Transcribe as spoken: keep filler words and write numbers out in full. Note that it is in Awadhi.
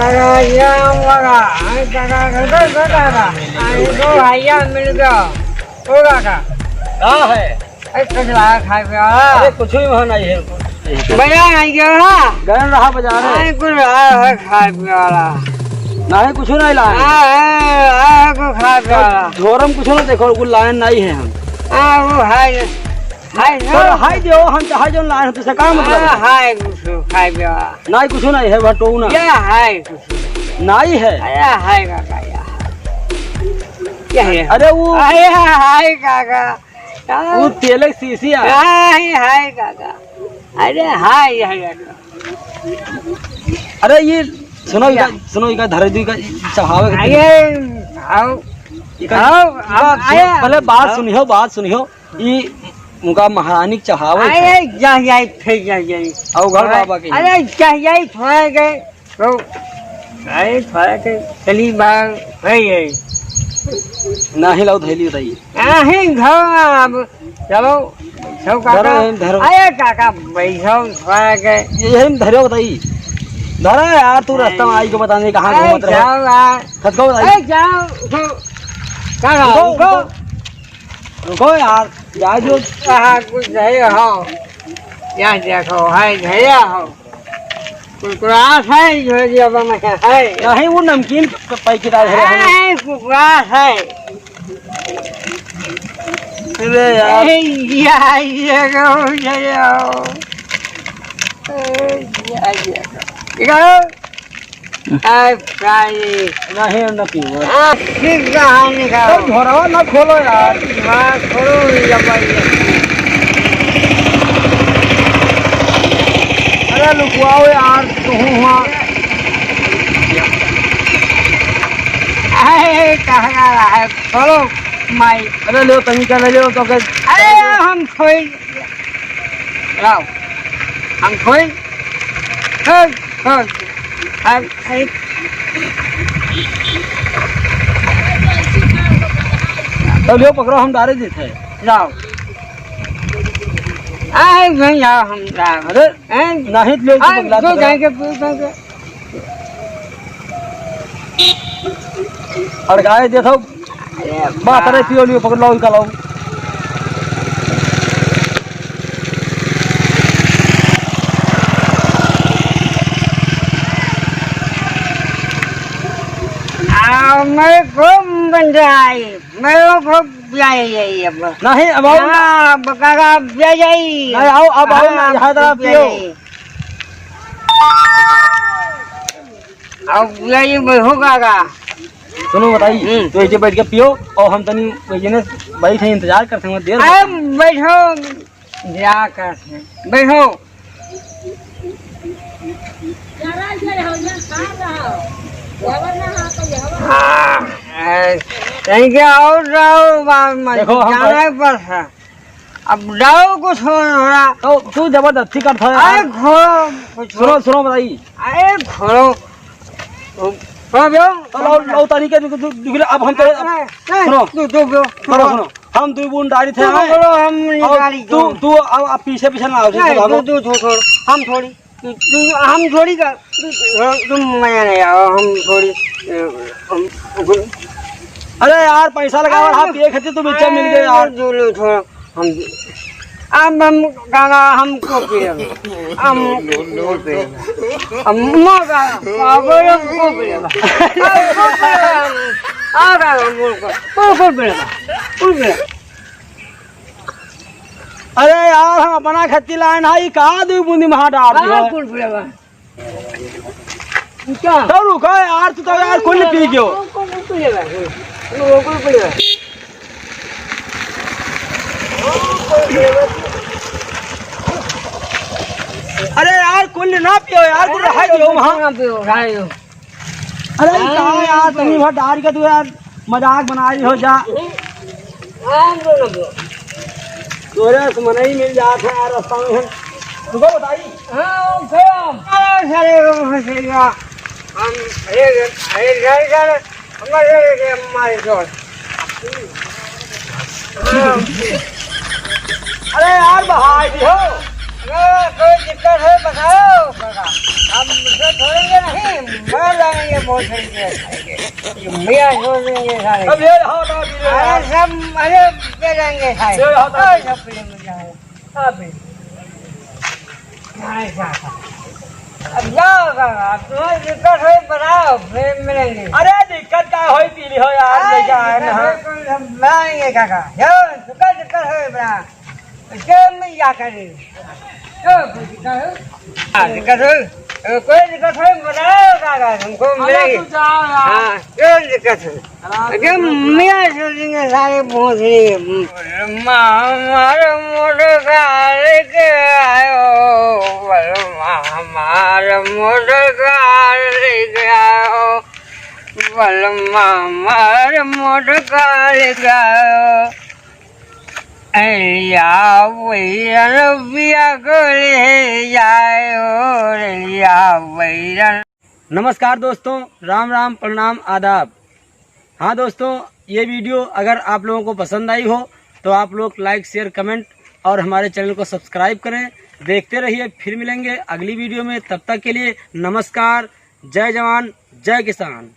अरे, ये हम लगा, अरे, काका, काका, काका, काका। अरे, दो भैया मिल गया। ओ काका। का है? अरे, कुछ लाया खाए पिए वाला? अरे, कुछ भी वहाँ नहीं है। बाजार नहीं गया ना? गए रहा बाजार में। नहीं, कुछ लाया है खाए पिए वाला। नहीं, कुछ नहीं लाया। हाँ, हाँ, हाँ, कुछ खाए पिए वाला। झोरम कुछ नहीं, देखो, कुछ लाए नहीं है हम। हाँ, वो है, है ना? तो हाय दियो, हम चाहे जो लाए हैं, तुझसे का मतलब है? हाँ, है कुछ खाए पिए वाला। नहीं, कुछ नहीं है, बटो ना। क्या है कुछ? नहीं है। अरे, हाय काका, यार। क्या है? अरे, वो अरे, हाय काका। वो तेल की शीशी है। हाय, हाय काका। अरे, हाय, हाय काका। अरे, ये सुनो, इका, अरे। सुनो, इका धरे दो, इका चढ़ावे के अरे, आओ। इका, आओ, इका आओ, सुन-, अरे। पहले बात आओ। सुनियो, बात सुनियो। ई उनका महारानी के चढ़ावे अरे, है। जा जाए, फिर जा जाए। अउघड़ अरे, बाबा के। अरे, जा जाए, थोड़ा के, तो, अरे, थोड़ा के, चली बार, वही है। नाही लाओ, धैली उठाई। नाही, घर अब, चलो, सब काका। धरो, धरो। अरे, काका, बैठो, थोड़ा के। यही में धरो, बताई। धरो यार, तू रास्ता में आई को बताने कहाँ अरे, घूमत रहे। जाओ यार। खत को बताई। अरे, जाओ, उठो। का रुको, रुको। रुको। रुको यार, जाए जो। कहाँ कुछ नहीं हो। यहाँ देखो, है भैया हो। कुरकुरास है, जो जेब में है। नहीं, वो नमकीन प-, पैकेट आ रहे हैं। नहीं, कुरकुरास है। अरे यार। ए, या, ये कहो, ये हो। ए, या, ये कहो। ये कहो। ए, भाई। नहीं, हम ना पीबो। आ, फिर कहाँ निकालो? तो घोड़वा ना खोलो यार। हाँ, खोलो, ये भाई। अरे लुकवाओ यार, तू हुआ। अरे, कहाँ जा रहा है? खोलो, माई। अरे लो, तनी का ले लो, तो के अरे, हम खोई। लाओ, हम खोई। खोल, खोल। हम, एक। तो लियो, पकड़ो, हम डारे देते हैं। लाओ। आए, नहीं, लाओ, हम लाओ। अरे, हैं? नहीं, ले, आ, पकड़ा, दो पकड़ा। जाएंगे, दो जाएंगे। अड़काए देत हौ। अरे बा, तरे बा। पियो लियो, पकड़ लो, इनका लो। आ, मैं खूब बन जाई, मैं खूब पियाई जाई अब। नहीं, अब आओ ना। हाँ, अब काका पिया जाई। नहीं, आओ, अब आओ ना, हाँ, यहाँ तरफ पिया पियो। जाई। अब यही बैठो काका। सुनो बताई, हम्म। तो ऐसे बैठ के पियो और हम तनी वही ने बैठे इंतजार करते हैं, देर अरे बैठो, इंतजार करते हैं, बैठो। हाँ, ऐ, कहीं के और रहो, बा-, मत देखो, हम जाना भाई पर है। अब डालो कुछ हो रहा। तो तू जबरदस्ती करत है यार। अरे घोड़ो, कुछ सुनो, हो। सुनो बताई। अरे घोड़ो। ओ, हाँ, ब्यो। तो लो, लो, तनी के दु-, दु-, दु-, अब हम तो, नहीं, नहीं, सुनो। दु-, दु-, ब्यो। सुनो, सुनो। हम दुई बूंद डारी थे, तू हैं? बोलो, हम नहीं और डारी तू, क्यों? तू अब, अब पीछे, पीछे ना आओ, नहीं, चलो, तू, हम तू, तू छोड़, हम थोड़ी, तू, तू, हम थोड़ी का, तू, तू, तुम मजा नहीं आओ, हम थोड़ी, अ, हम, अरे यार, पैसा लगा और हम, आप ये खाते तो बच्चा मिल गए यार। तू लो, छोड़। हम, हम, हम, गाना हमको पिएगा। हम, हम मौका, पागल हमको पिएगा। हमको पिएगा। आ रहा है हमको। कौन, कौन पिएगा? कौन पिएगा? अरे यार, हम अपना खत्ती लाइन है, का दू बूंदी महा डाल दी हाँ, है? कौन पिएगा? क्या? तो रुको यार, तू तो यार कुल पी गयो। अरे यार, कुल ना पियो यार, तू रहा दियो वहाँ। ना पियो, रहा दियो। अरे, हाँ, कहाँ यार, हाँ। तनी भर डाल के तू यार मजाक बना रही हो जा। हाँ, बोलो, बोलो। तोरे से मनई मिल जात है यार, रास्ता में हम। रुको बताई। हाँ, रुको। अरे, सारे, रुको, फंस गया। हम, अरे, अरे, अरे, अरे, हमारे, अरे, हमारे दोस्त। हाँ। अरे यार, बहाई दी हो। अरे, कोई दिक्कत है, बताओ, काका। हम उसे छोड़ेंगे नहीं, मर जाएंगे। ये बहुत सही है, खाएंगे। ये मियाँ छोड़ देंगे सारे। अब ये रहा ना, पी ले अरे यार। सब, अरे पी लेंगे सारे। ये रहा ना। अरे सब पी लेंगे सारे। हाँ, पी। हाँ, ऐसा। अब जाओ काका, अब तुम्हें दिक्कत हो बताओ, फिर मिलेंगे। अरे दिक्कत का होई, पी ली हो यार, अरे लेके आए ना। दिक्कत हो, कोई हम लाएंगे काका। जाओ, दिक्कत, दिक्कत हो बड़ा। क्या मैं क्या करे? तो कोई दिक्कत हो? हाँ, दिक्कत हो? अ, कोई दिक्कत हो, बताओ काका, तुमको अरे मिलेगी। तू जाओ यार। हाँ, क्या दिक्कत हो? अरे अरे तू मियाँ छोड़ देंगे सारे भोसड़ी। बलमा हमार मोटर कार लेके आयो, बलमा हमार मोटर कार लेके आयो, बलमा हमार मोटर कार लेके आयो। ए या वैरन बिया को ले जायो रे या वैरन। नमस्कार दोस्तों, राम राम, प्रणाम, आदाब। हाँ दोस्तों, ये वीडियो अगर आप लोगों को पसंद आई हो तो आप लोग लाइक, शेयर, कमेंट और हमारे चैनल को सब्सक्राइब करें। देखते रहिए, फिर मिलेंगे अगली वीडियो में। तब तक के लिए नमस्कार, जय जवान, जय किसान।